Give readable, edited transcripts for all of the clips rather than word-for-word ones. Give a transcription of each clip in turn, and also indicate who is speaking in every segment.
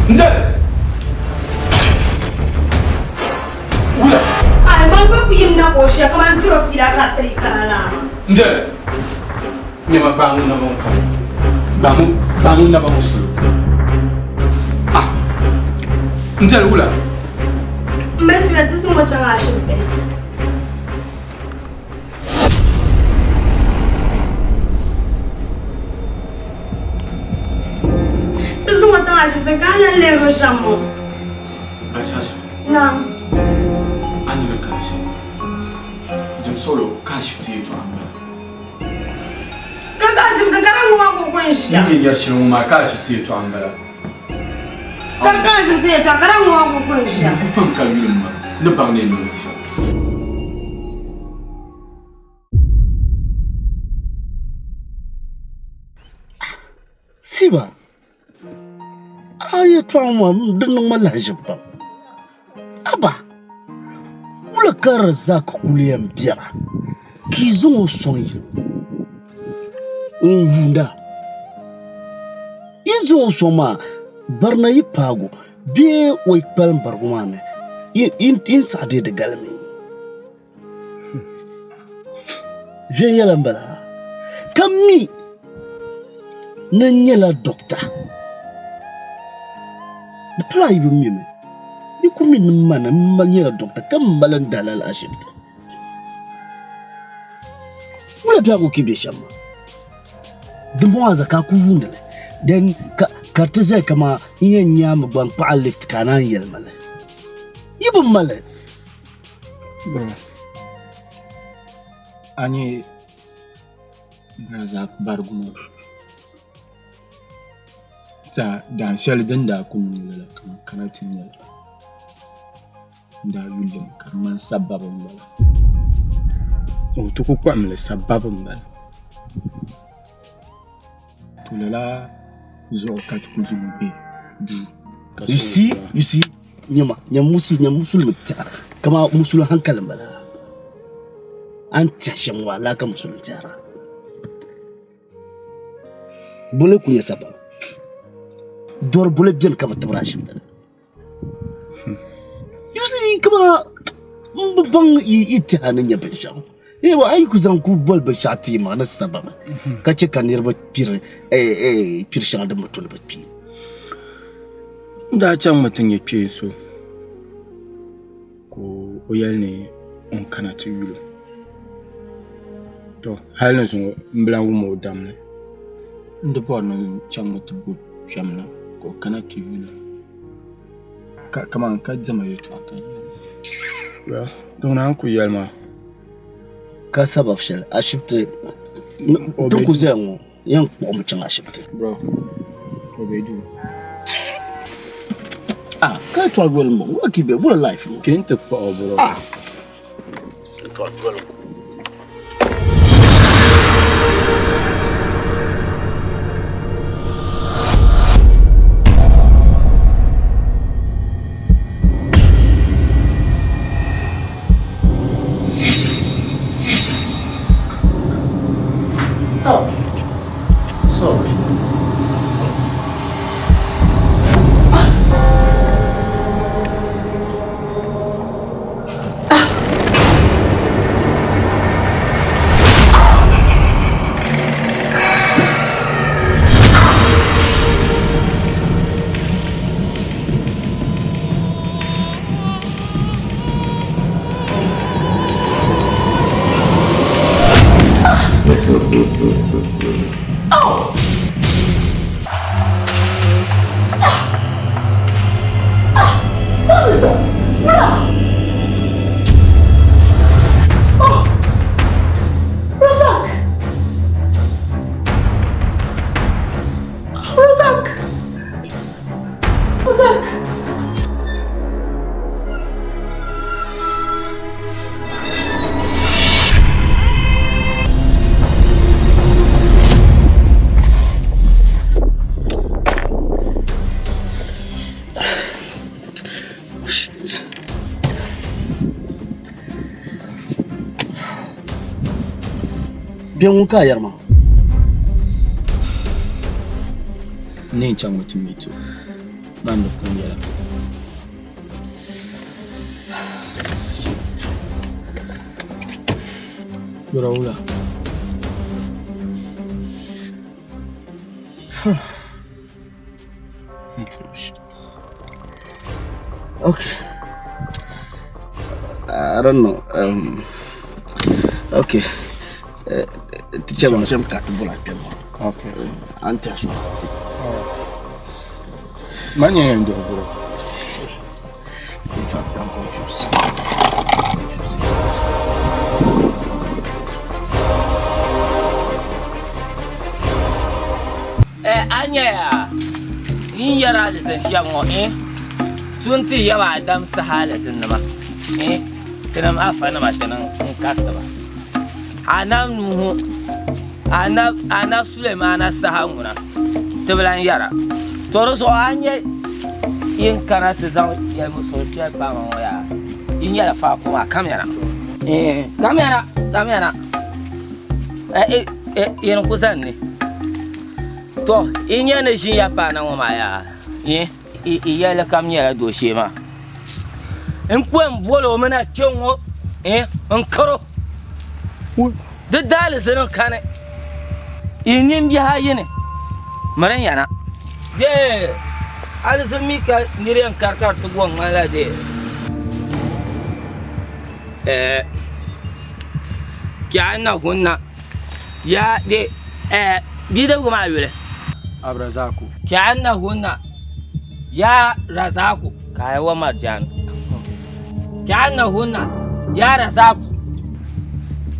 Speaker 1: N-deli! Wula!
Speaker 2: Ai, man gba ku yim na ka o shia kaman diri o fiila ka tiri kana laa maa.
Speaker 1: N-deli! Nyama gbaai ŋun naba ŋɔ polo. Gbaai ŋun, gbaai ŋun naba ŋɔ polo. Ah! N-deli wula!
Speaker 2: M mali sina ti zaŋ o chaŋ ashibiti. Ti zaŋ o chaŋ ashibiti ka a lan lihiri o shɛm ŋɔ.
Speaker 1: Bachacha.
Speaker 2: Naam.
Speaker 1: A ni ni kana shɛm maa, dim solo ka ashibiti yɛltɔɣa m-bala.
Speaker 2: Ka ka ashibiti ka di ŋɔ maa ka o ko n-ʒiya.
Speaker 1: Ni nyɛ shɛli ŋɔ maa ka ashibiti yɛltɔɣa m-bala.
Speaker 2: Ka ka ashibiti yɛltɔɣa ka di ŋɔ maa ka o ko n-ʒiya.
Speaker 1: N ku fam ka yuli m ma ni baŋ ni niŋdi shɛm.
Speaker 3: Siba, a yɛtɔɣa ŋɔ di niŋ ma lahiʒibu pam. Aba, wula ka Razak kuli yɛn biɛra ka yi zaŋ o sɔŋ yili ŋɔ n-yuunda? Yi zaŋ o sɔŋ maa barina yi paagi o bee o yi kpalim barigu maa ni yi ni saɣi deei di galimi? Viɛnyɛla m-bala ka mi ni n nyɛla dɔkta. Di pala a yi bi mi mi, yi ku mi ni m ma ni m ma nyɛla dɔkta ka m mali n daa lala ashibiti. Wula biɛhigu ka yi be shɛm maa? Dimbɔŋɔ maa zaa ka a ku yuuni li then ka di ti zaya kaman n yɛn nyaami gba n-kpaɣi lift ka a naan yɛli ma li. Yi bi mali.
Speaker 4: Bro, a nyɛ Razak barigu ŋɔ tɛha dahin shɛli din daa ku niŋ lala ka n kana ti nya li n daa yuli li mi ka di ŋmani sababi m-bala. O ti ku kpuɣimi li sababi m-bala. To lala zuɣu ka ti ku zaŋ o be duu.
Speaker 3: You see, you see, nyama, nya musul, nya musulmi tɛha kama musul hankali n bala. A ni tɛhi shɛm ŋɔ alaka musulmi tɛhira. Boli ku nyɛ sababi. Dɔri boli beni ka bi tibiri ashibiti ni. You see, kama n bi baŋ yi tɛha ni nyɛ binshɛɣu. Ewa a yi ku zaŋ ku boli binshɛɣu ti ma ni sababi ka chɛ ka niriba kpiri kpiri shɛŋa din bi tu ni bɛ kpi.
Speaker 4: N daa chaŋmi ti nya kpeen so ka o yɛli ni o ni kana ti yuli o. To hali ni zuŋɔ m bi lan wum o damli. N di bɔri ni n chaŋmi ti bo kpɛm na ka o kana ti yuli o. Kaman ka diɛma yɛltɔɣa ka n yɛli ma. Well, di ŋuna n ku yɛli maa.
Speaker 3: Ka sababi shɛli ashibiti ti ku zaya ŋɔ yɛn kpuɣimi chaŋ ashibiti.
Speaker 4: Bro, o be duu.
Speaker 3: Ah, ka yɛltɔɣa yoli ma, wula ka yi be, wula life ŋɔ?
Speaker 4: Kpe n-ti kpuɣi o bro.
Speaker 3: Ah, yɛltɔɣa yoli. Oh, sorry. Oh! What is that? Wala! Oh! Razak! Razak! Razak! Oh, shit. Bɛ ŋun ka a yɛri maa?
Speaker 4: N ni chaŋ mi ti meet o. Ban di puuni yɛla. Yura wula.
Speaker 3: Oh, shit. Okay. I don't know. Okay. Teacher, I'm going to bola kpɛm.
Speaker 4: Okay.
Speaker 3: An tɛ so.
Speaker 4: Man nyɛ yɛn dɔgɔ bro.
Speaker 3: In fact, I'm confused. Confused.
Speaker 5: A nyɛ yaa n yɛri alizin shɛm ŋɔ eh tun ti yɛba Adam saha alizin nima eh tinim afa nima ti niŋ n kariti ba Anab Nuhu Anab Anab Sulemana saha ŋuna ti bi lan yɛra to di zuɣu a nyɛ yin kana ti zaŋ yɛlimuɣisiri shɛli paai ma ŋɔ yaa yi nyɛla faako maa kamiyana eh kamiyana kamiyana eh eh yin ku zani ni To, yi nya ni ʒin ya paana ŋɔ maa yaa? Yi, yi yɛlli kam nyɛla dooshee maa. N ku yɛn bol o mi na kpe ŋ-ŋɔ, n-kar o. Di daalizini n-kani. Yi nimbihi ayi ni, miri n yana. Dee, alizini mi ka nir yɛn kari ka di ti gɔŋ ŋmanila dee. Ɛɛ, Kɛannahunna. Ya de eh bidibgi maa yuli.
Speaker 4: Abrazako.
Speaker 5: Ka'annahunna ya Razaku ka ya wa Marjan. Ka'annahunna ya Razaku.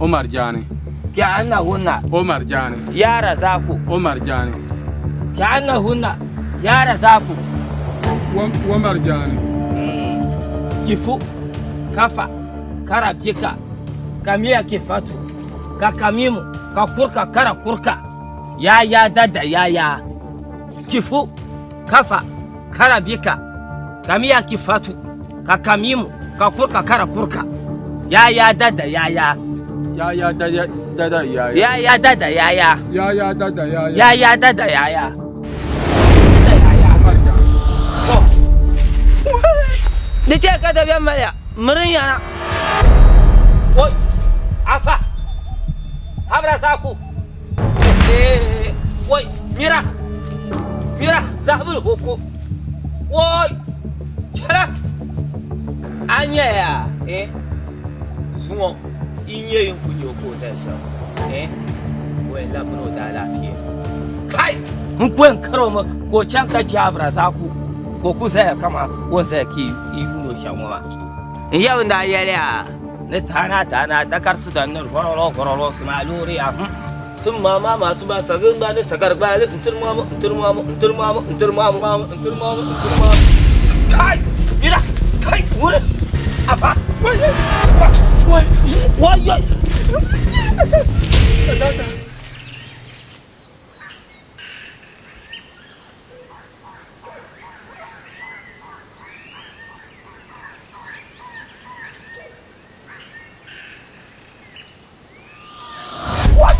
Speaker 1: Omar Jani.
Speaker 5: Ka'annahunna
Speaker 1: Omar Jani.
Speaker 5: ya Razaku.
Speaker 1: Omar Jani.
Speaker 5: Ka'annahunna ya Razaku.
Speaker 1: Omar Jani.
Speaker 5: Kifu kafa karabika kamiya kifatu ka kamimu ka kurka kara kurka ya ya dada ya ya kifu kafa kara bika kamiya kifatu ka kamimu ka kurka kara kurka ya ya dada ya ya
Speaker 1: Ya ya da ya da da ya
Speaker 5: ya
Speaker 1: ya.
Speaker 5: ya dada ya ya
Speaker 1: Ya ya da da ya
Speaker 5: ya
Speaker 1: ya.
Speaker 5: ya dada ya ya da ya ya
Speaker 1: Omar Jani.
Speaker 5: to di che ka dabiɛm maliya mirin yana oi afa habra saku woi mira mira zahabul huku woi chala a nya ya eh zuŋɔ i nyɛ yin ku nyɛ ka o zali shɛm eh woi labina o daalaafee kai n ku yɛn kari o mi ka o chaŋ ka chɛ abra saku ka o ku zaya kaman o ni zaya ka i yuuni o shɛm ŋɔ maa n yɛbi n daa yɛliya ni taana taana dakar sudan ni rɔrɔrɔ rɔrɔrɔ suma loori ya sun ma ma masu ba sagin ba ni sagar ba ni ntir mamu ntir mamu ntir mamu ntir mamu ntir mamu ntir mamu kai mira kai wuri afa wai wai wai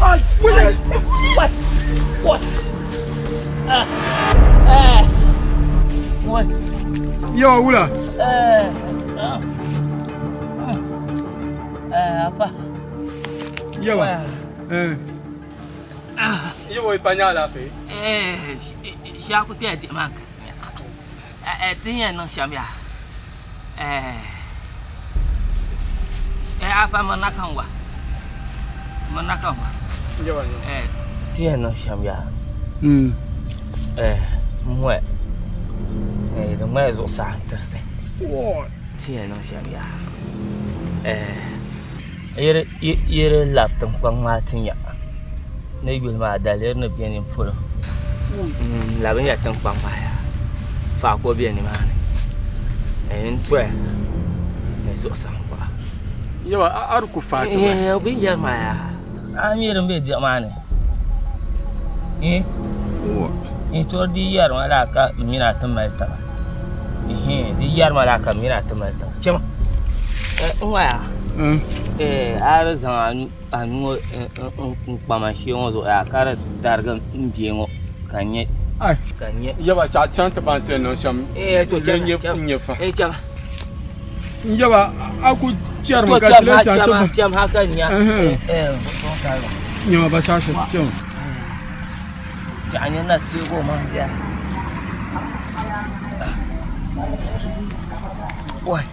Speaker 5: What? What? What?
Speaker 1: Yo wula.
Speaker 5: Afa.
Speaker 1: Yawa. Eh. Yawa i pa nya alaafee.
Speaker 5: Eh, shia ku kpɛla diɣi maa ka ti nya. Ti ni yɛn niŋ shɛm yaa. Eh. Eh, afa mirina ka n wa. Mirina ka n wa.
Speaker 1: Yawa yawa.
Speaker 5: Eh, ti yɛn niŋ shɛm yaa. Eh, m-mɔya. Eh, di ŋmaya zuɣusaa n-tirisi. Ti yɛn niŋ shɛm yaa. Eh, yi di labi tiŋkpaŋ maa ti nya ni yuli maa daliri ni be nin polo. N labi nya tiŋkpaŋ maa yaa. Faako be nimaani. Eh, n toya ni zuɣusaa n-kpaɣa.
Speaker 1: Yawa a di ku faai ti ba.
Speaker 5: Eh, bin yɛri maa yaa. A mi din be diɣi maa ni. Eh, n tori di yɛri ma laa ka n mini a ti mali taba. Eh, di yɛri ma laa ka n mini a ti mali taba. Chama. Eh, n ŋɔ yaa. Eh, a di zaŋ a nuu ŋɔ n kpa ma shee ŋɔ zuɣu yaa ka di darigi n bee ŋɔ ka n nyɛ
Speaker 1: Ai.
Speaker 5: Ka n nyɛ.
Speaker 1: Yaba chaɣ chaŋ ti baŋ ti yɛn niŋ shɛm.
Speaker 5: Eh, to
Speaker 1: N
Speaker 5: chɛma,
Speaker 1: nyɛ n nyɛ fa.
Speaker 5: Eh, chɛma.
Speaker 1: N yaba a ku chɛrimi
Speaker 5: To
Speaker 1: ka ti
Speaker 5: chɛm
Speaker 1: lee
Speaker 5: ha,
Speaker 1: chaŋ ti
Speaker 5: chɛm ha,
Speaker 1: baŋ.
Speaker 5: chɛm ha ka n nya.
Speaker 1: Ɛhɛn.
Speaker 5: Eh, eh, bɔŋ ka a
Speaker 1: Nyɛma ba shaɣ shɛli chɛma.
Speaker 5: Chaɣ nyɛ na teegi o maŋ bia. Wai.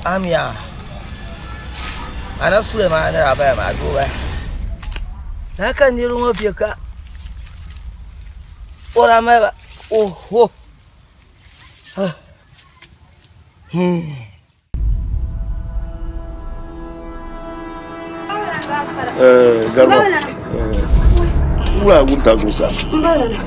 Speaker 5: Amiya. Anabi Sulaiman ni daa bala maa doo bala. Na ka niriba ŋɔ be ka o daa mali ba oho.
Speaker 6: Garba. Wula wuntaŋ zuɣusaa.
Speaker 2: N baolana.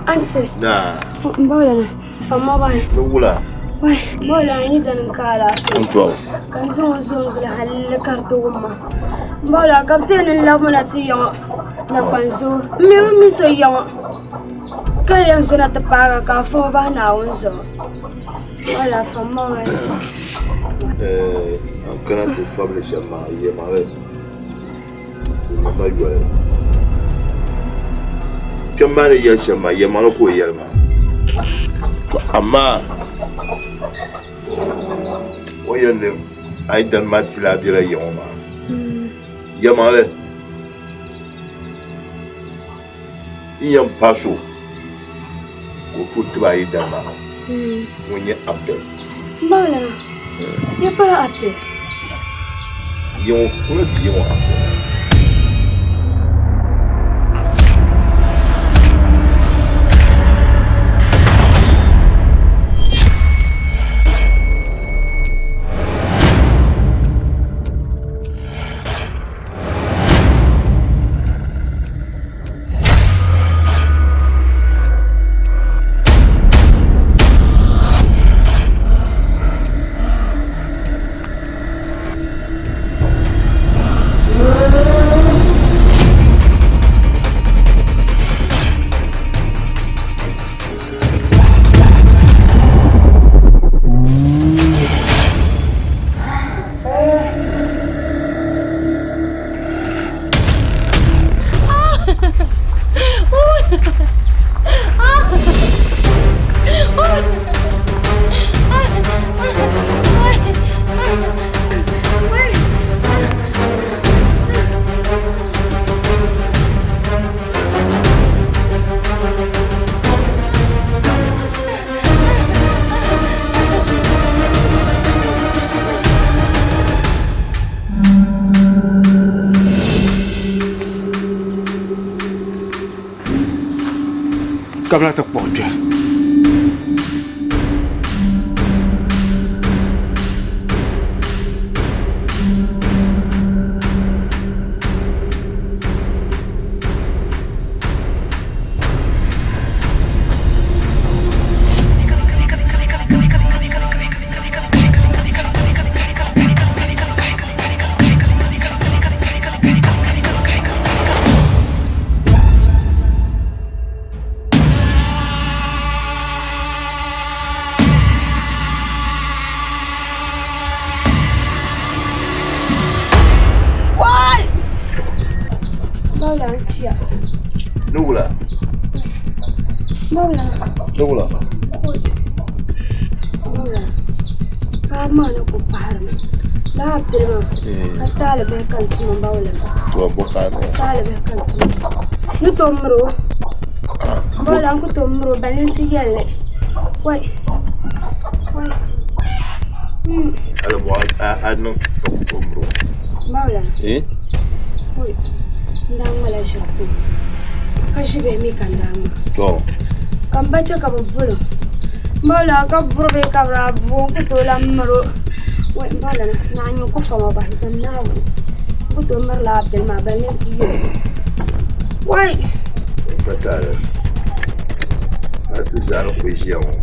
Speaker 2: Anti.
Speaker 6: Naa.
Speaker 2: N baolana. Famma bahi.
Speaker 6: Ni wula.
Speaker 2: Wai, baolana yi dani n ka alaafee.
Speaker 6: N tɔbu.
Speaker 2: Ka n zaŋ o zo n gili halli ka di ti wum ma. N baolana ka bɛ ti yɛn ni labi ma na ti ya ŋɔ nakpan zoo. N mi bi mi so ya ŋɔ ka yɛn zo na ti paagi ka a fama bahi Naawuni zuɣu. Baolana famma bahi.
Speaker 6: N kana ti fabili shɛm maa yɛlimaŋli di niŋ ma yoli. Kpɛm maa ni yɛli shɛm maa yɛlimaŋli ka o yɛli maa. To amaa o yɛli ni a yi dani maa ti lahi bela ya ŋɔ maa yɛlimaŋli n yɛn pa so ka o tooi tibi a yi dani maa ŋun nyɛ Abdul.
Speaker 2: Maulana, ya pala Abdul?
Speaker 6: Yiŋɔ, ŋuna ti yiŋɔ Abdul.
Speaker 1: Kabila ti kpuɣi kpɛ.
Speaker 2: Maulana kpiya.
Speaker 6: Ni wula.
Speaker 2: Maulana.
Speaker 6: Ni wula.
Speaker 2: Maulana. Paɣaba maa ni ku paɣarimi. Laa Abdul maa ka taali bihi ka n tuma Maulana.
Speaker 6: To bo ka ni.
Speaker 2: Taali bihi ka n tuma. Ni to miri o. Maulana n ku to miri o balle n ti yɛlli. Wai. Wai.
Speaker 6: Ala bo a niŋ ka ku to miri o.
Speaker 2: Maulana.
Speaker 6: Eh?
Speaker 2: Wai. N daa ŋmala ʒiri kpɛŋ ka ʒi bihi mi ka n daa ŋma.
Speaker 6: To.
Speaker 2: Ka n ba chɛ ka bɛ boli o. Maulana ka buri bee ka bɛ daa bu o n ku tooi lahi miri o. Wai Maulana naa nyɛ ku fama bahi zom Naawuni. N ku tooi mirila Abdul maa balle n ti yɛli o. Wai.
Speaker 6: N ka taali. A ti zaa ni kuli ʒiya ŋɔ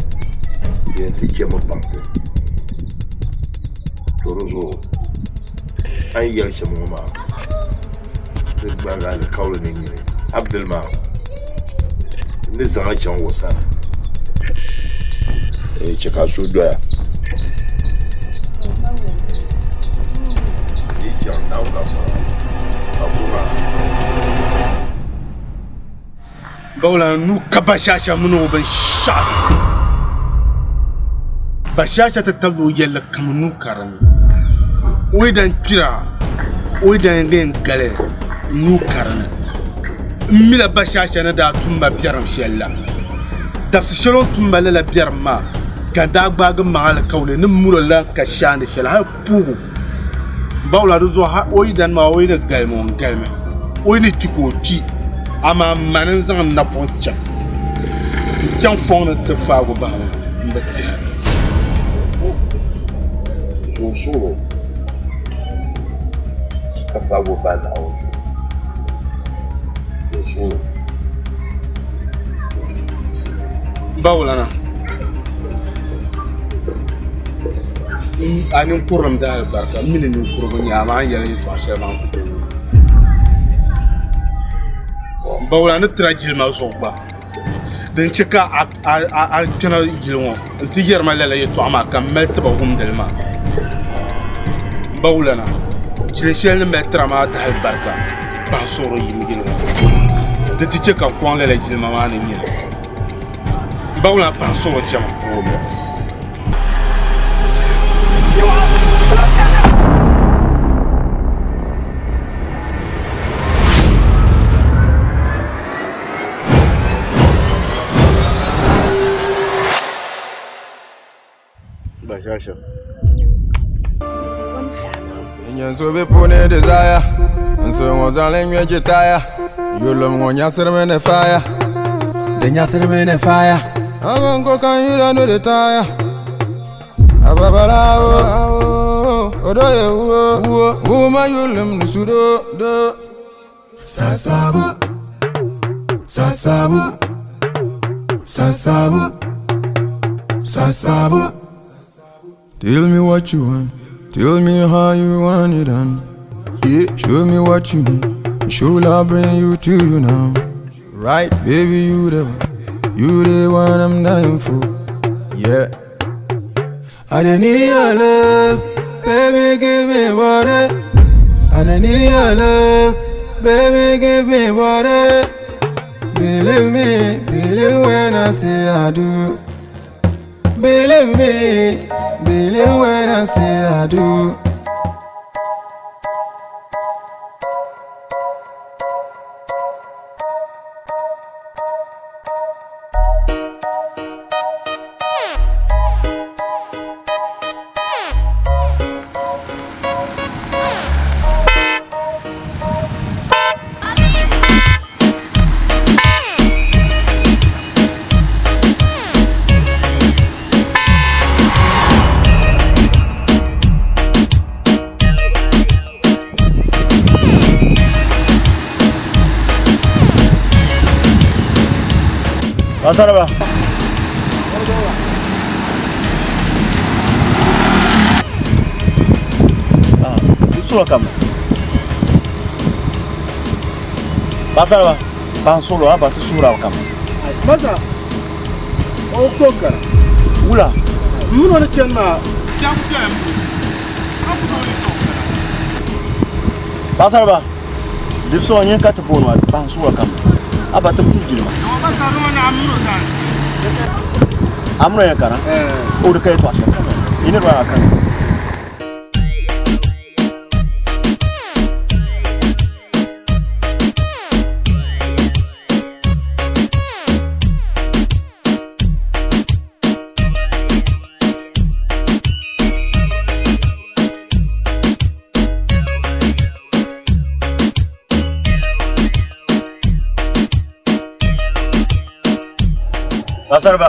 Speaker 6: di yɛn ti chɛmi baŋ ti. To di zuɣu a ni yɛli shɛm ŋɔ maa di gbaagi alikauli ni nyini Abdul maa n ni zaŋ a chaŋ o sani chɛ ka a suhu doya. Yi chaŋ Naawuni ka fara ka kuma.
Speaker 1: Bawla nuu ka Bashasha mini o binshɛɣu. Bashasha ti tabili o yɛlli kam nuu ka di ni. O yi dan kpira, o yi dan yɛn gali nuu ka di ni. M mila Bashasha ni daa tum ma biɛrim shɛli la. Dabisi shɛli o ni tum ma lala biɛrim maa, ka n daa gbaagi m maŋ alikauli ni m miri o la ka shaandi shɛli hal puugu. Bawla di zuɣu ha o yidana maa o yi ni galimi o ni galimi o yi ni kpi ka o kpi amaa mani n zaŋ n napɔŋ chaŋ n chaŋ fɔŋ ni ti faagi o bahi n bi tiɛhi.
Speaker 6: Zuɣu suɣulo ka faagi o bahi Naawuni zuɣu zuɣu suɣulo.
Speaker 1: Bawlana a ninkurilim daa alibarika m mi ni ninkurigu n-nyɛ a amaa a ni yɛli yɛtɔɣ shɛli maa n ku tooi wum. Bawla ni tira jilima zuɣu gba din chɛ ka a kpɛna yili ŋɔ nti yɛri ma lala yɛtɔɣa maa ka m mali tiba wumdili maa. Bawlana, jilin shɛli ni mali tira maa daa alibarika pahi suɣuri yili ŋɔ. Di ti chɛ ka n kɔŋ lala jilima maa ni nyini. Bawla pahi suɣuri chɛma.
Speaker 7: Nyenso bi puuni desire Nso ŋɔ zaŋli ŋmɛ jitaya Yurilim ŋɔ nyaɣisirimi ni faaya Di nyaɣisirimi ni faaya Agongo kan yura no di taaya Ababalawo Odoye wuo Wuuma yurilim ni sudo do Sasabu Sasabu Sasabu Sasabu Tell me what you want Tell me how you want it done Yeah, show me what you need Should I bring you to you now Right, baby, you the one You the one I'm dying for Yeah I don't need your love Baby, give me water I don't need your love Baby, give me water Believe me, believe when I say I do Believe me, believe when I say I do.
Speaker 3: Paɣasaribila sula kam paɣasaribila paɣa n suɣili a ba ti suhuri a kam
Speaker 1: Maza, o ko kara.
Speaker 3: Wula?
Speaker 1: M mini o ni chani maa, biɛhigu bela m mini o. A ku tooi ni o kana.
Speaker 3: Paɣasariba, dibisi ŋɔ nyini ka ti booni ma paɣa n suhuri kam. A ba tim ti jilima.
Speaker 1: Yawa Maza, ni o na a mini o zaa n chani.
Speaker 3: A mini o yɛn kana? O di ka yɛtɔɣa shɛli. Yi niriba maa kana. Paɣasariba.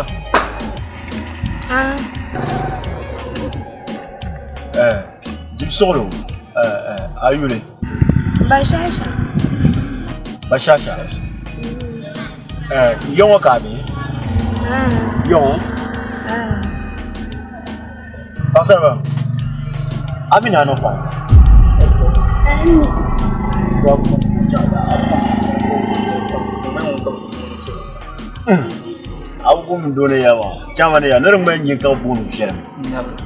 Speaker 2: Ah.
Speaker 3: Eh, dibisuɣulo eh, eh, a yuli.
Speaker 2: Bashasha.
Speaker 3: Bashasha. Eh, yɔŋɔ ka a be?
Speaker 2: Ah.
Speaker 3: Yɔŋɔ?
Speaker 2: Ah.
Speaker 3: Paɣasariba, a mi naa niŋ faŋ? Abubu min dooni ya maa chama ni ya ni di ŋmani nyin ka bi booni viɛlim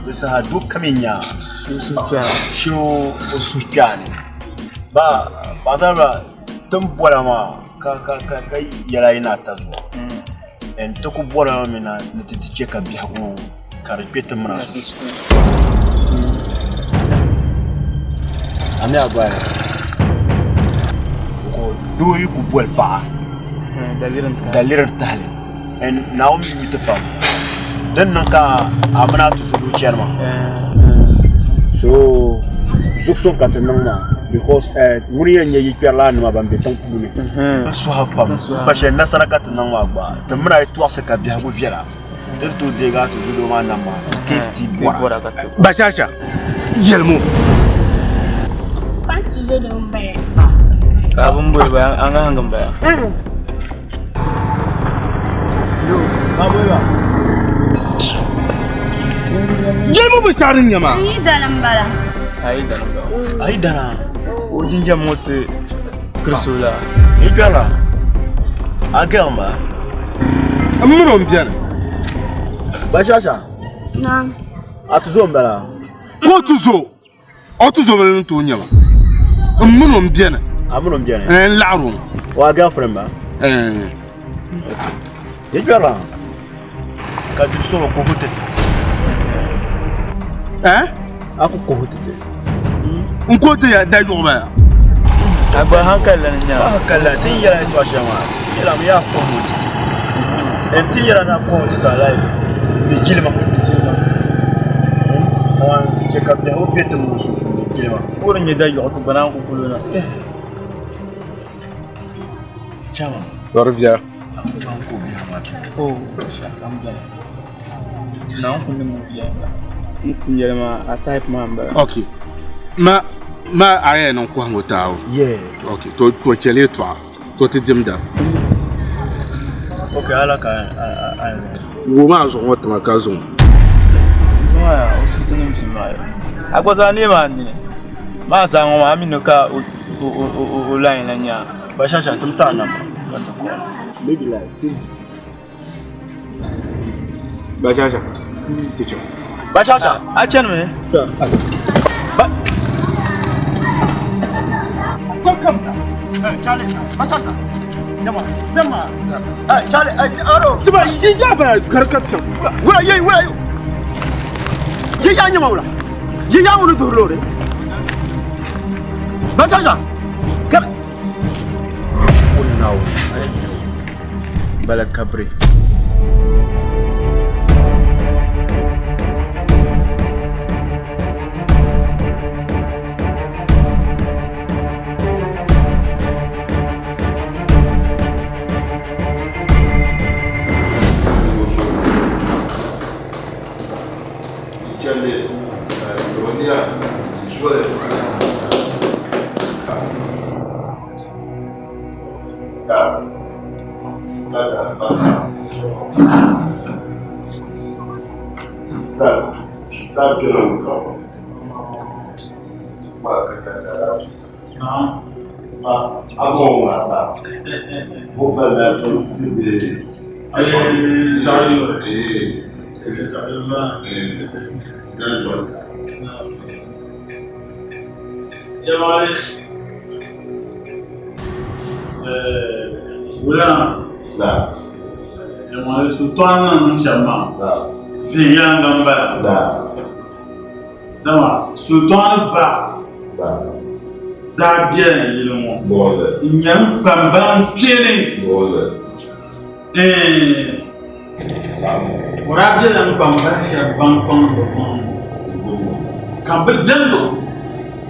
Speaker 3: di saha do kam n nya shee o suhu kpɛha ni ba paɣasaribila tin bola maa.
Speaker 8: Ka ka ka ka yɛla yi ni ata zuɣu n ti ku bɔrila mi na ni ti ti chɛ ka biɛhigu ka di kpɛ ti mini a sunsuuni. A mi a gba doo yi ku boli paɣa daliri n tahali Naawuni mi yu ti pam din niŋ ka a mini a tuzo doo chani maa so zuɣusuŋ ka ti niŋ maa because ŋuni yɛn nyɛ yikpɛrilaanima ban be tiŋ puuni n suhi pam pa shɛli nasara ka ti niŋ maa gba ti mini a yi tɔɣisi ka biɛhigu viɛla ti ni tooi deegi a tuzo doo maa nam maa in case ti bɔra.
Speaker 1: Bashasha, yɛlimi o.
Speaker 2: Kpan tuzo doo m-bala.
Speaker 4: Ka bɛ ni boli ba a ŋahingi m-bala.
Speaker 1: Jɛma bi shɛri n nyɛma.
Speaker 2: N yi dana n bala.
Speaker 4: A yi dana n bala. A yi dana. O jinjam ŋɔ ti kirisi o la.
Speaker 8: Yi kpɛrila a gɛɣu maa.
Speaker 1: N mini o n biɛni.
Speaker 8: Bashasha.
Speaker 2: Naam.
Speaker 8: A tuzo n bala.
Speaker 1: Ka o tuzo. O tuzo bili ni tooi nyɛma n mini o n biɛni
Speaker 8: A mini o n biɛni
Speaker 1: n laɣari o
Speaker 8: O a girlfriend ba Yi kpɛrila ka diri solo kuhu ti ti
Speaker 1: Eh?
Speaker 8: A ku kuhu ti ti
Speaker 1: N ko ti ya da yuɣu ba ya
Speaker 4: A gba hankali la ni nya.
Speaker 8: Hankali la ti yɛla yɛltɔɣa shɛli maa yɛla mi yaa kuhu ti ti n ti yɛla na kuhu ti ti alayi di jilima di jilima kaman chɛ ka biɛhigu be ti mini sunsuuni di jilima
Speaker 4: Ko di nyɛ da yuɣu ti gba naan ku polo na.
Speaker 8: Chama.
Speaker 4: Lɔri viɛla.
Speaker 8: A ku chaŋ ka o biɛhigu maa ti.
Speaker 4: Oh, shɛli kam beni. Naawuni ku niŋ o viɛnyɛla. N ku yɛli maa a type maa m-bala.
Speaker 1: Ok. Ma ma a yɛn niŋ kɔhiŋgu taabu.
Speaker 8: Yeah.
Speaker 1: Ok, to to chɛli yɛltɔɣa. To ti dimda.
Speaker 8: Ok, ala ka a
Speaker 1: Wuhi maa zuɣu ŋɔ tiŋa ka zaŋ.
Speaker 4: Zuŋɔ yaa o suhu ti niŋ bia maa ya. A gba zaa neemi a nini. Maa zaa ŋɔ maa a mi ni ka o line la nya.
Speaker 8: Bashasha tim ti a namba ka ti call. Maybe like
Speaker 1: Bashasha ti chaŋ.
Speaker 8: Bashasha
Speaker 4: a chanimi.
Speaker 8: Ba Welcome. Charlie, Bashasha. Yama, Zema. Charlie, Aro.
Speaker 1: Tiba yi ya ba karkata.
Speaker 8: Wula yi wula yi. Yi ya nyama wula. Yi ya wani durlore. Bashasha. Kar. Unnawo. Bala kabri.
Speaker 6: Chɛndi Doniya soli.
Speaker 9: Wula Yamale sultan na niŋ shɛm maa viɛnyɛliŋga m-bala dama sultan ba daa bela yili ŋɔ n-nyɛ n kpambala n-kpeeni o daa bela n kpambala shɛba ban kpaŋdi bɛ maŋ ka bɛ diɛmdi o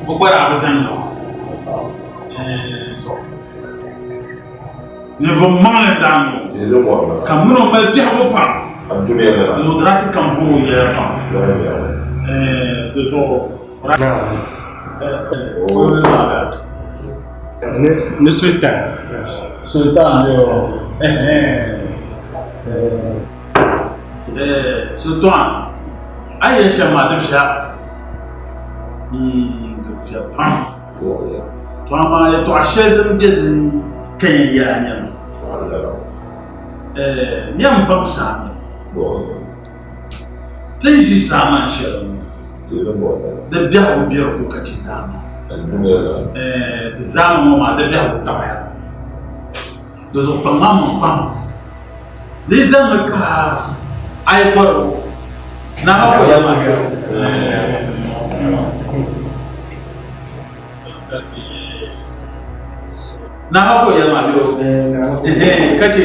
Speaker 9: o gba daa bi diɛmdi ba. Ninvuɣ maŋli n-daa niŋ o, ka min o mali biɛhigu pam, ni o daa ti kam bɔr o yɛla pam. Di zuɣu
Speaker 4: Ni Sultan.
Speaker 9: Sultan Sultan, a yi yɛli shɛm maa di viɛla, di viɛla pam. To amaa yɛtɔɣa shɛli din be di ni ka yɛn yaa nyɛmi, N yɛn baŋ saami ti ni ʒi saamani shɛli ŋɔ, di biɛhigu be di ko ka chɛ daa maa. Ti zaama ŋɔ maa di biɛhigu taɣiya. Di zuɣu kpaŋ maa maŋ pam. Di zami ka a yi bɔri o, naa maa ka o yɛli maa. Naa maa ka o yɛli maa bɛ o. Ka che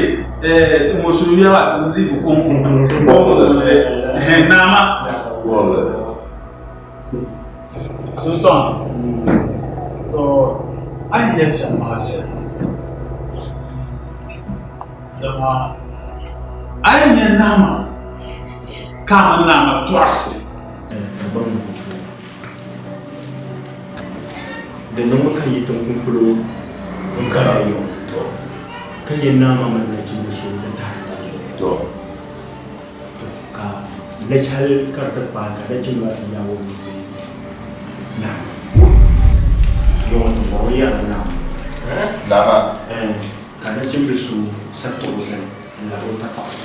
Speaker 9: ŋɔ suhu yɛli maa ti di bi ko naa maa. Sultan, to a ni yɛli shɛm maa viɛla. Dama a yi nya naa maa ka a mini naa maa tɔɣisi.
Speaker 8: Di niŋmi ka yi tiŋkuŋ polo n-kana yiŋ, ka nya naa maa mini nachimba so ni tahiri maa zuɣu. To, ka lachi hal ka di ti kpaai ka nachimba maa ti yaag o nuu ni naa yiŋ tiŋgbɔŋ ŋɔ yɛrila naa
Speaker 6: Naa maa?
Speaker 8: Ɛɛn, ka nachimbil so sa tuɣi o zali n-labi o tapaɣisi.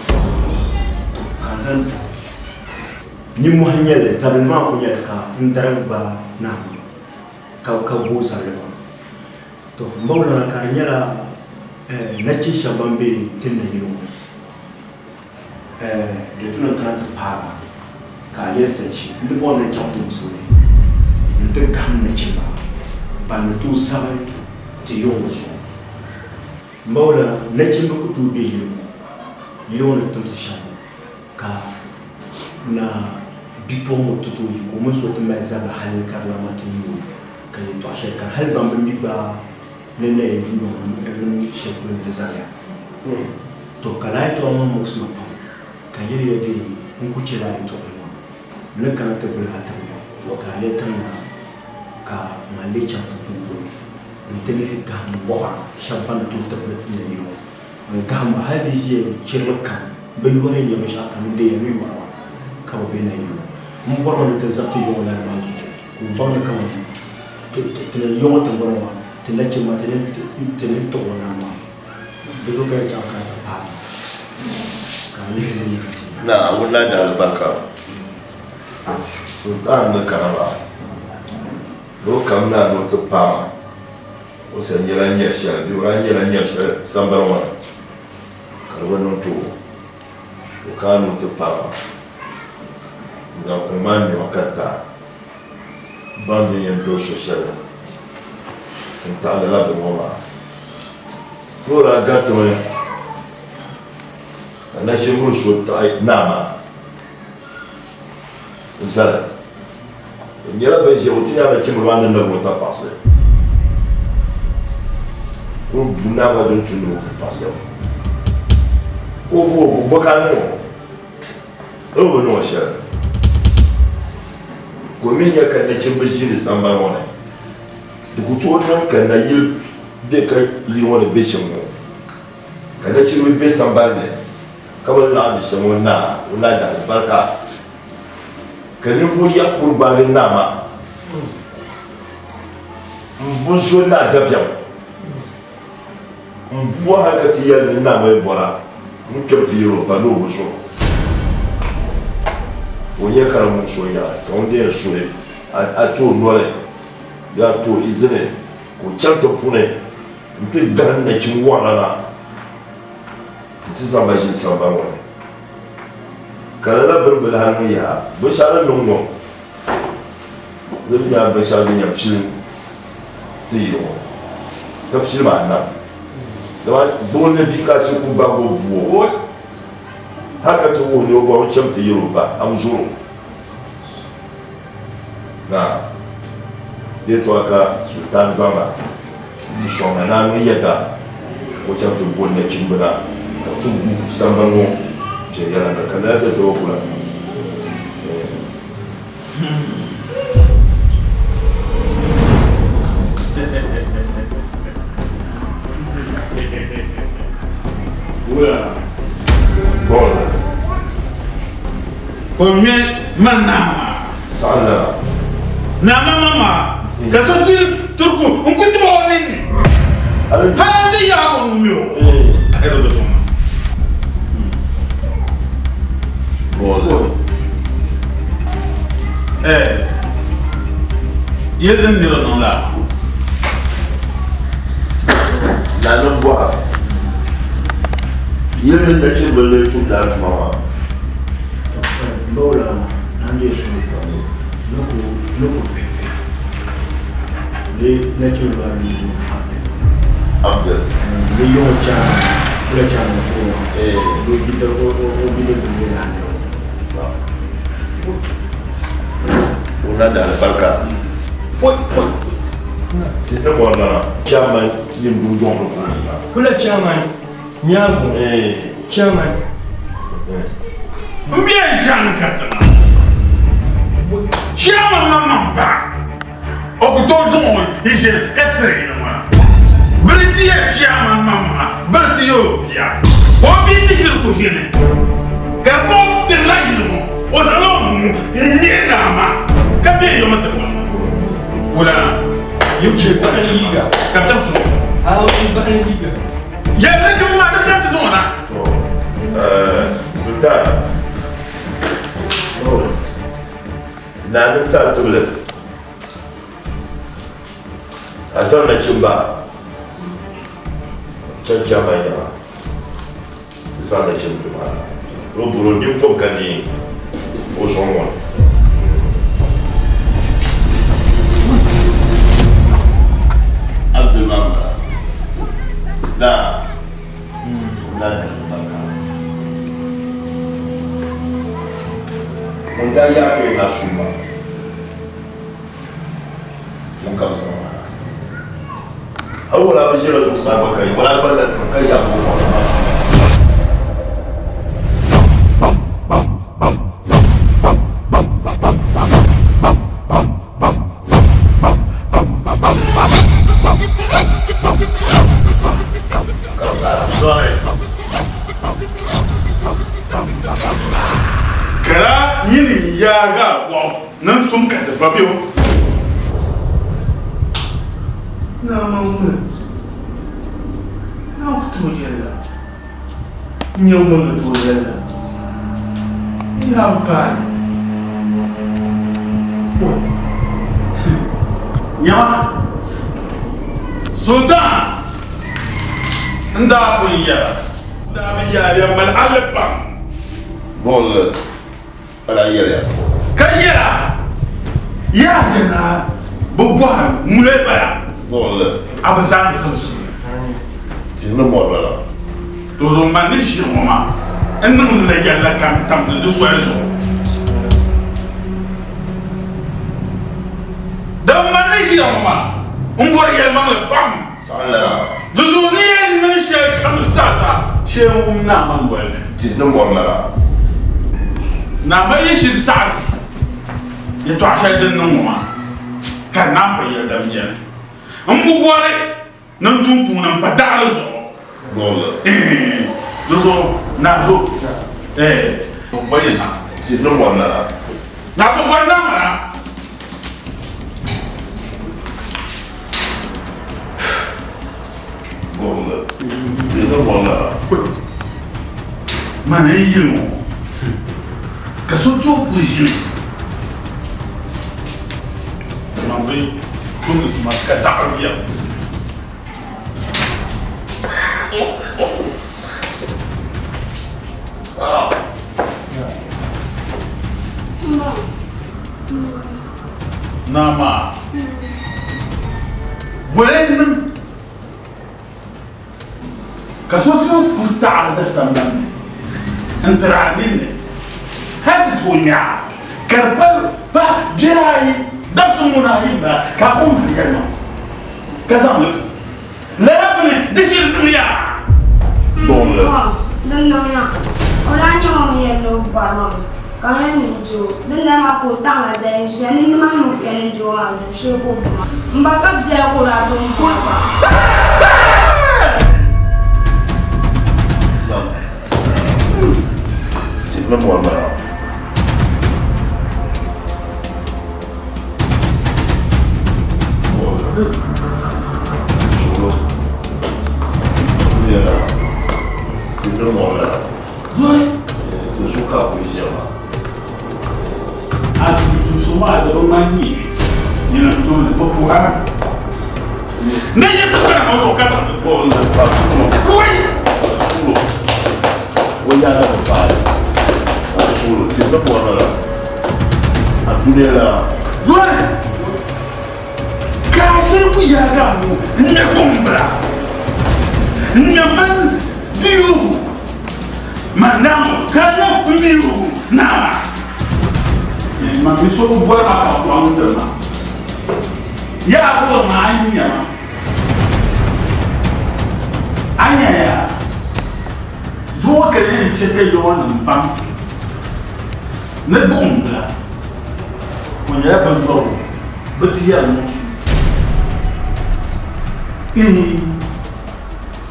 Speaker 8: To, ka n zaŋ ti o. Nimmohi n-nyɛ li, zabili maa kul nyɛli ka n darigi gbaai naa maa ka booi zabili maa. To, m ba Wulana ka di nyɛla nachin shɛba ban be ti nayili ŋɔ di tu ni n kana ti paai ba ka a yɛli sachi n di bɔri ni n chaŋ tiŋ puuni nti gahim nachimba ban ni tooi zabi ti yiŋ ŋɔ zuɣu. M ba Wulana, nachimba ku tooi be yili ŋɔ, yili ŋɔ ni timsi shɛm ŋɔ ka na bipuɣiŋ ŋɔ ti tooi yi ka o mini so ti mali zabili hali ka di lan maa ti nyuui ka yɛtɔɣ shɛli kani hali ban bi mi gba ni na yɛn dundɔŋ ni shɛli polo ni di zaliya. Tɔ! Ka lala yɛtɔɣa maa muɣisi ma pam ka n yɛli ya dee n ku chɛ lala yɛtɔɣili maa n ni kana ti guli a tiŋ ŋɔ ka a yɛli tiŋ naa ka man lee chaŋ ti duu polo nti lihi gahim wɔɣira shɛba ban ni tooi tibigi ti nayili ŋɔ. N gahim ba hali di ʒiya chirili kam bɛ yɔri n-nyɛ binshɛɣu kam n deeya ni yɔri ba ka bɛ be nayili ŋɔ. M bɔrimi ni ti zabi ti yiŋɔ lala maa zuɣu ka o baŋ ni kaman ti ni yiŋɔ tiŋgbani ŋɔ maa ti nachimba ti ni tuɣi o nam maa. Di zuɣu ka yi chaŋ ka ti paai ba ka a lihi li ni ka ti nya.
Speaker 6: Naawuni na di alibarika Sultan ni kana maa ni o kamina ni o ti paai ma o sa nyɛla nyari shɛli bee o daa nyɛla nyari shɛli sambani ŋɔ ni ka di bi niŋ ti o o kana ni o ti paai ma n-zaŋ kuŋ maa ŋmɛma ka ti a baŋ din yɛn do so shɛli n-taɣi lala bini ŋɔ maa. Ti o daa garitimi ka nachimbila so taɣi naa maa n-zali. Bɛ nyɛla bɛn ʒe o ti nya nachimbila maa ni nabigi o tapaɣisi ka o bu naa maa din tu ni o ku paɣi shɛm. Ka o bu o bu bɔ ka a niŋ o? O mi bi niŋ o shɛli. Ka o mi nya ka nachimba ʒiini sambani ŋɔ ni. Di ku tooi niŋ ka nayili be ka yili ŋɔ ni be shɛm ŋɔ, ka nachimba be sambani ni ka bɛ ni laɣindi shɛm ŋɔ naa, o naa daa alibarika ka ninvuɣ yaɣ kuri gbaagi naa maa m-bo zo naa dabiɛm m-bua hal ka ti yɛli ni naa maa yi bɔra ŋun kpɛm ti yɛl o ba ni o bi zo o nya ka di muɣis o yaɣi ka ŋun di yɛn suhi a ti o noli bee a ti o izini ka o chaŋ ti puuni nti gahim nachim wɔɣila na nti zaŋ ba ʒili sambani ŋɔ ni. Ka lala bini bi lahi niŋ yaha, binshɛɣu ni niŋ ŋɔ di mi nyɛla binshɛɣu din yɛn filim ti yili ŋɔ ka filim a nam. Dama gbuɣinli ni bia ka a chɛ ka o gbaagi o bua o hali ka ti wuhi ni o ba o cham ti yɛli o ba a bi zɔr o. Naa yɛltɔɣa ka Sultan zaŋ na n-sɔŋ na ni a niŋ yɛda ka o chaŋ ti bo nachimba na ka bɛ ti gu sambani ŋɔ viɛnyɛliŋga ka lala ti daba kula.
Speaker 9: O ŋmɛ ma naa maa.
Speaker 6: Saɣim lala.
Speaker 9: Naa ma ma maa ka so ti turku n ku tib o ninni hal n ti yaag o nuu mi o. A yɛl o do zuɣu maa. Yɛli din nira niŋ laa maa.
Speaker 6: Nanim bɔha. Yili mini nachimbili lee tumdi a tuma maa.
Speaker 8: Bawla n deei suhu pam ni ku ni ku vihi vihi di nachimbili maa yuli booni Abdul.
Speaker 6: Abdul.
Speaker 8: Di yiŋɔ chaana kula chaana kuro maa di o bidib o bidibili nyɛ Andrew.
Speaker 6: O na di alibarika. Poi poi ti ni bɔri lana. Chairman team dundɔŋ ni puuni la.
Speaker 4: Kula chairman nyaaŋa chairman.
Speaker 9: N bɛ n chaŋ katiŋa. Chairman maŋmaŋ ba o ku tooi zaŋ o ʒili ka tiri yino maa. Biri ti ya chairman maŋmaŋa biri ti ya o bia. Ka o bia ti shiri ku ʒini ka ka o tirila yili ŋɔ o zaŋla o nuu n-ŋme naa maa ka bɛ yom ti bɔŋɔ. Wula
Speaker 4: yi chɛ baɣa liiga
Speaker 9: ka bɛ chaŋ suŋ.
Speaker 4: A o chɛ baɣa liiga.
Speaker 9: Yɛli nachimba maa ni bɛ chaŋ ti zaŋ o na.
Speaker 6: Sultan, naa ni ti a tibili a zaŋ nachimba chaŋ chairman yiŋa ti zaŋ nachimbili maa na. O bɔri o nini pɔbi ka neei o zuɣu ŋɔ ni. Abdul maa m-bala. Naa. Ŋun daa di alibarika. Ŋun daa yaai ka yi daa sum maa, ŋun ka bɛ zaŋ maa na. Hal o daa bi ʒiɛla zuɣusaa gba ka yi, o daa gbalila tiŋ ka yaag o maŋ maa sum maa.
Speaker 9: Kara nyini n-yaagi a bɔɣu ni n sum ka ti va bɛ o. Naa maa ŋuni naa ku tooi yɛli la, n nyɛ ŋun ni tooi yɛli la, yaa m paai Foi. Nyama, Sultan n daa pun yɛla. N daa bi yaariya mali hali pam.
Speaker 6: Bolli ka daa yɛliya.
Speaker 9: Ka yɛla, Yaa Jɛnaa, bɛ bɔhiri ŋuni bala?
Speaker 6: Bolli.
Speaker 9: A bi zaandi zimsim ni.
Speaker 6: Tihi ni mɔri lala.
Speaker 9: To zuɣu man ni ʒiri ŋɔ maa, n niŋ li la yɛlli kam tam di soli zuɣu. Din man ni ʒiya ŋɔ maa, m bɔri yɛlimaŋli pam.
Speaker 6: Saɣinlana.
Speaker 9: Di zuɣu ni yɛn niŋ shɛli kam zaasa shee n-wum Naa ma noli ni.
Speaker 6: Tihi ni mɔri lala.
Speaker 9: Naa ma yi shiri saɣi ti yɛtɔɣ shɛli din niŋ ŋɔ maa, ka naa pa yɛli dam yɛli, M bi bɔri ni n tum puuni m-pa daɣiri zuɣu.
Speaker 6: Bolli.
Speaker 9: Di zuɣu Naa zo, eh, bɔli naa.
Speaker 6: Tihi ni mɔri lala.
Speaker 9: Naa zo bɔli naa ma na. Mani n yili ŋɔ ka so tooi ku ʒini man bi tumdi tuma ka daɣiri biɛri. Naa maa wala n-niŋ ka so tooi kuli taɣiri za sambani ni n-tiri a ninni hal ti tooi nya a, ka di pa pa biɛri ayi dabisi ŋuna ayi m-bala ka a kɔŋ mali yɛlimaŋli ka zaŋ li fu lala bini di shiri niŋya?
Speaker 2: Di niŋya. O daa nyɛ ŋun yɛn ni o bɔri ma mi ka n yɛn ni n je o. Dindali maa ka o taɣi ma zali n-ʒiya ni nimaani ni o yɛn ni n je o maa zuɣu shee ka o bu ma. M ba ka biɛla ka o daa gbubi m bɔri ma.
Speaker 9: A tuutuuso maa di bi ŋmani nyɛ nyini n-tumdi bɛ puhiri ni yiɣisi gbana ŋɔ zuɣu ka zaŋdi Wai!
Speaker 6: yaaga bi paai a suhuri ti ni bɔri la a dunia la.
Speaker 9: Zoli ka a shiri ku yaagi a nuu n-ŋme gumbila n-ŋme man biyugu man naŋɔ ka a niŋ m biyugu naa maa. Man mi so bi bɔri ma ka kɔŋ tiri ma. Yaa bɔri ma a nya ma. A nya yaa? Zuŋɔ ka yɛn chɛ ka yɔɔnim pam ni buɣim bila o nyɛla binzɔrigu bɛ ti yɛri niŋ su. Ihi,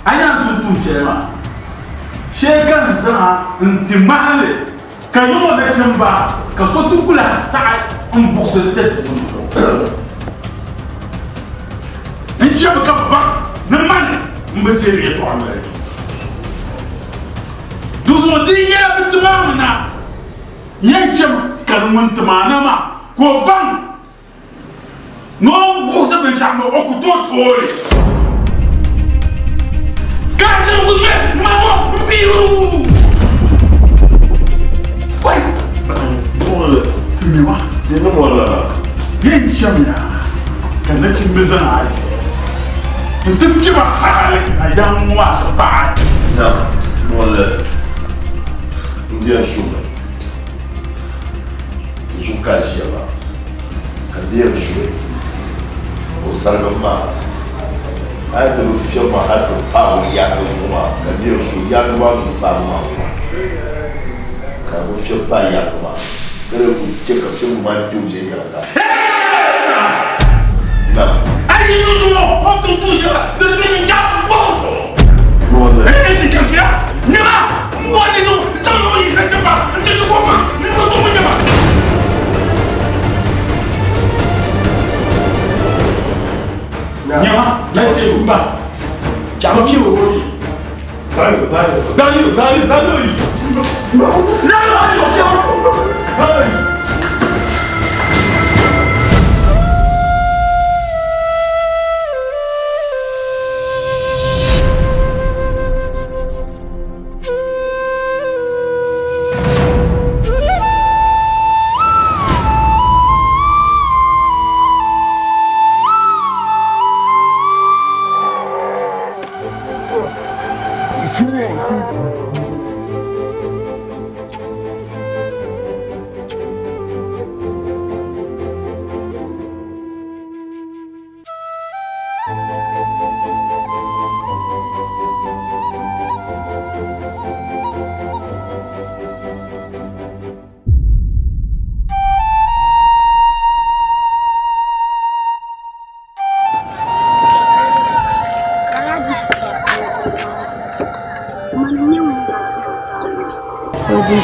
Speaker 9: a nya n tum tuun shɛli maa? Shee ka n zaŋ a nti ŋmahi li ka yiŋɔ nachimba ka so ti ku lahi saɣi m-buɣisi li tɛti ŋun zuɣu. N chɛmi ka bɛ baŋ ni mani m-bi teeri yɛtɔɣa noli. Dinzuɣu di yi nyɛla bɛ ti maa mi na, yɛn chɛmi ka di ŋun ti maa na maa ka o baŋ ni o ni buɣisi binshɛɣu maa o ku tooi tooi li. Ka a ʒiri ŋun ŋmɛ ŋma ŋɔ m-piu! Wai!
Speaker 6: Buɣili
Speaker 9: Ti ŋmɛ ma.
Speaker 6: Ti niŋ o lala.
Speaker 9: Yɛn chɛmiya ka nachimba zaŋ a yi nti fiɛb a hali ka yaŋ ŋɔ maa ti paai.
Speaker 6: Na, buɣili n-yɛn suhimi. N zuɣu ka a ʒiya maa, ka n di yɛn suhi o sarigim maa. A yi ni bi fiɛbi ma hal ti paai o yaaŋa zuɣu maa, ka n di yɛn suhi yaaŋa maa zuɣu paabu maa ŋuna, ka a bi fiɛbi paai yaaŋa maa, ka di ku chɛ ka fiɛbigu maa kpe o viɛnyɛliŋga. Na.
Speaker 9: A yi ni zuŋɔ o ni tum tuun shɛŋa din ti ni chaŋ bɔbu zuɣu. Ee, di chɛsiya, nyama, m bɔri ni zuŋ zaŋ o yi nachimba nti ti ko baŋ ni o zuɣu nyama. Nyama, nachimba, chama fi o yi.
Speaker 6: Dayo, dayo.
Speaker 9: Dayo, dayo, dayo yi. Dayo, dayo, dayo.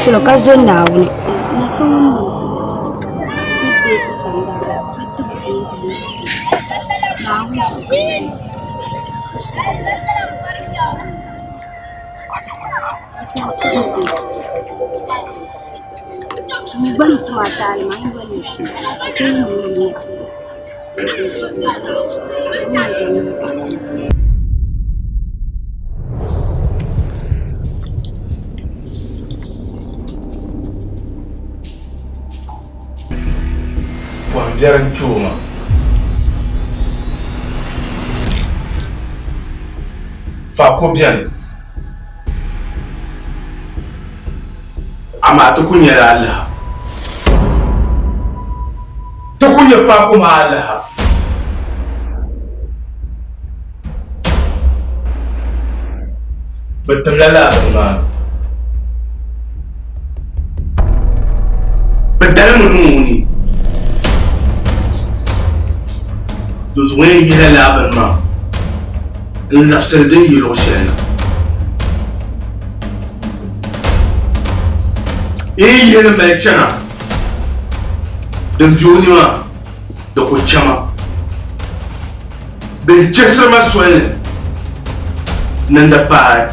Speaker 2: Solo ka zo Naawuni na so ŋun niŋ ti ka deei sandana ka tibigi o Naawuni zuɣu ka N gba ni tum a taali maa, n yoli ni ti a ka yi niŋ li nyaɣisim.
Speaker 1: Pɔhim biɛri n-kpe o maa. Faako beni, amaa ti ku nyɛla alaha. Ti ku nyɛ faako maa alaha. Bɛ timla lala bini maa ni. Bɛ dalimi niŋ o ni. Di zuɣu yɛn yihila lala bini maa n-labisiri din yi luɣ shɛli na. Yi yi yihi li mali chana, din be o ni maa di ku chama. Din chɛsiri ma soli ni n di paai,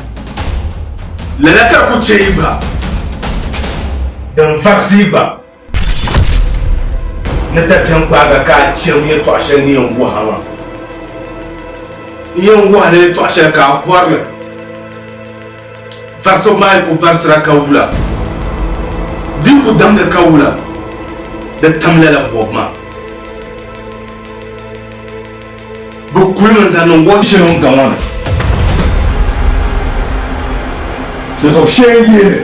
Speaker 1: lala ka di ku chɛ yi gba, din varisi yi gba ni dabiɛm gbaag a ka a chirim yɛtɔɣ shɛli ni yɛn wuhi a maa. N yɛn wuhi a la yɛtɔɣ shɛli ka a vɔri li. Varisibu maa yi ku varisira ka wula, di yi ku damdi ka wula, di tam lala vɔbu maa. Bɛ kulimi n-zaŋ niŋ o ʒini o gaŋ ŋɔ ni. Di zuɣu shee n-yihi li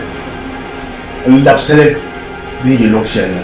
Speaker 1: n-labisi li bɛ ni yi luɣ shɛli na.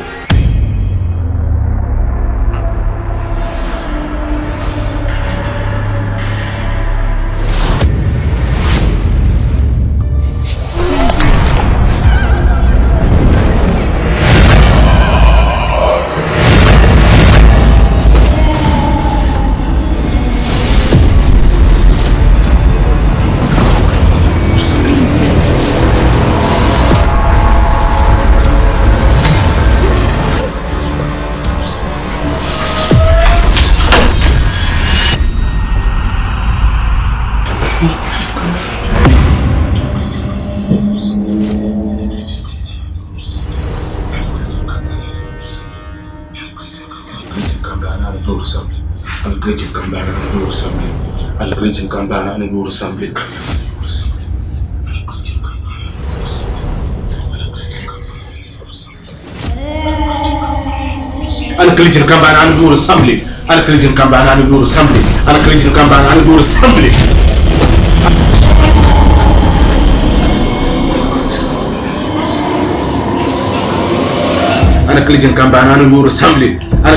Speaker 1: Ana kilijin kan baana ni yoori samli ana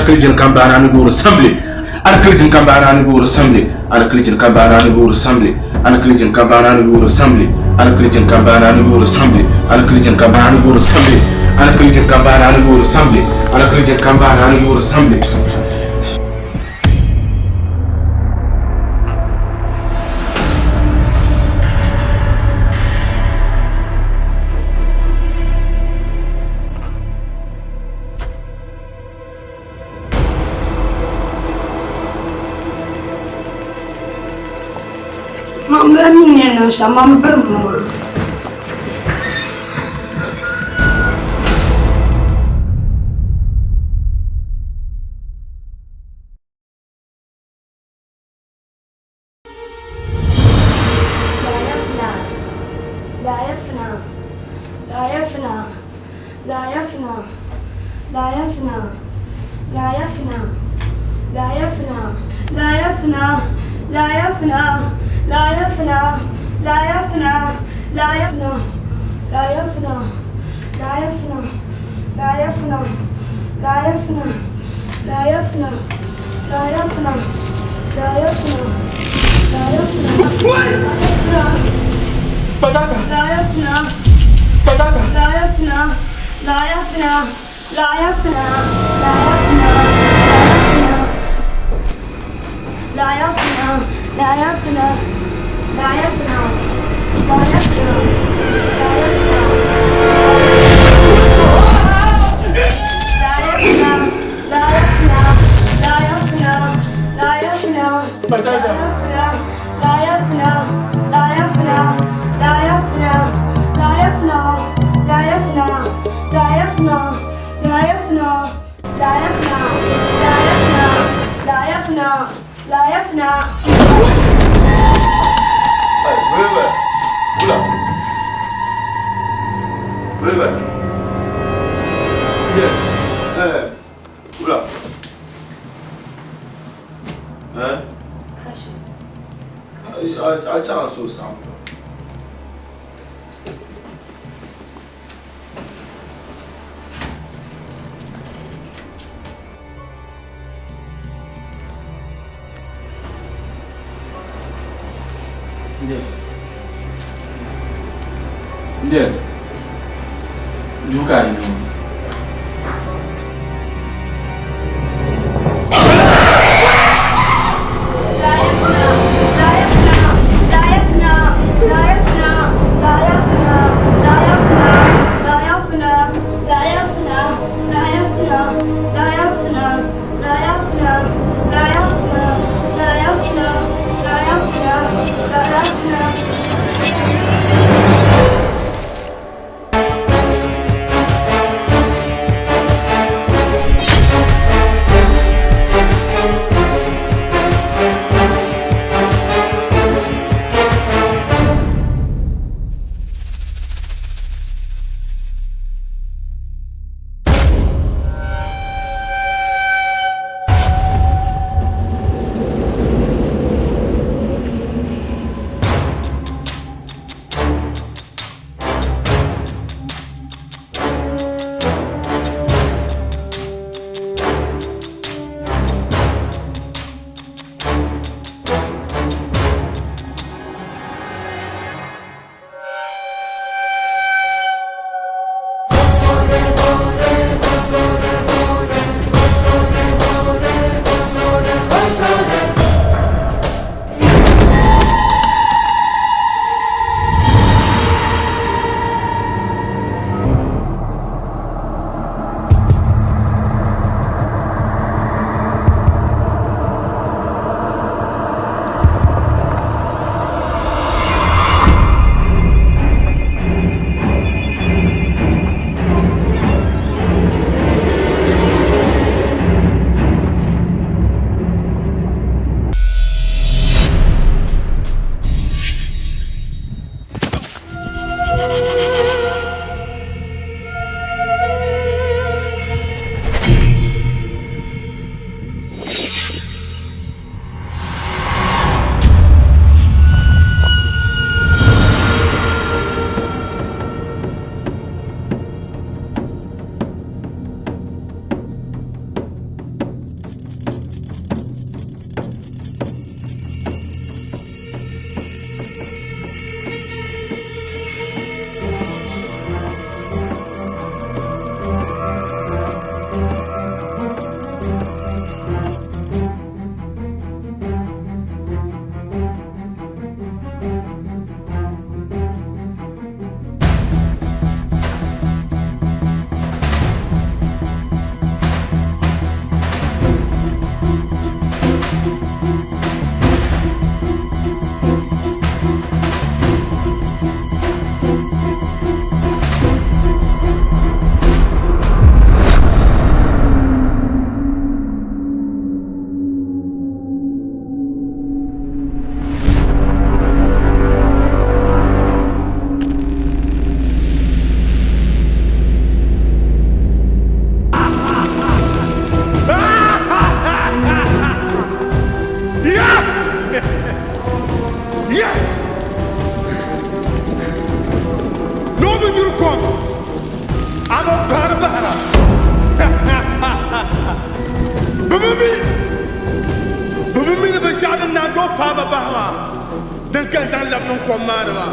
Speaker 1: kilijin kan baana ni yoori samli ana kilijin kan baana ni yoori samli ana kilijin kan baana ni yoori samli ana kilijin kan baana ni yoori samli ana kilijin kan baana ni yoori samli ana kilijin kan baana ni yoori samli ana kilijin kan baana ni yoori samli ana kilijin kan baana ni yoori samli.
Speaker 2: Man lahi mi ni yɛn niŋ shɛm, man birim ŋɔ.
Speaker 1: bi nyuri kom, amaa o kpahiri bahira. Bɛ bi mi, bɛ bi mi ni binshɛɣu din naan tooi faai ba bahi maa, din ka n-zaŋ labi niŋ kom maa ni maa.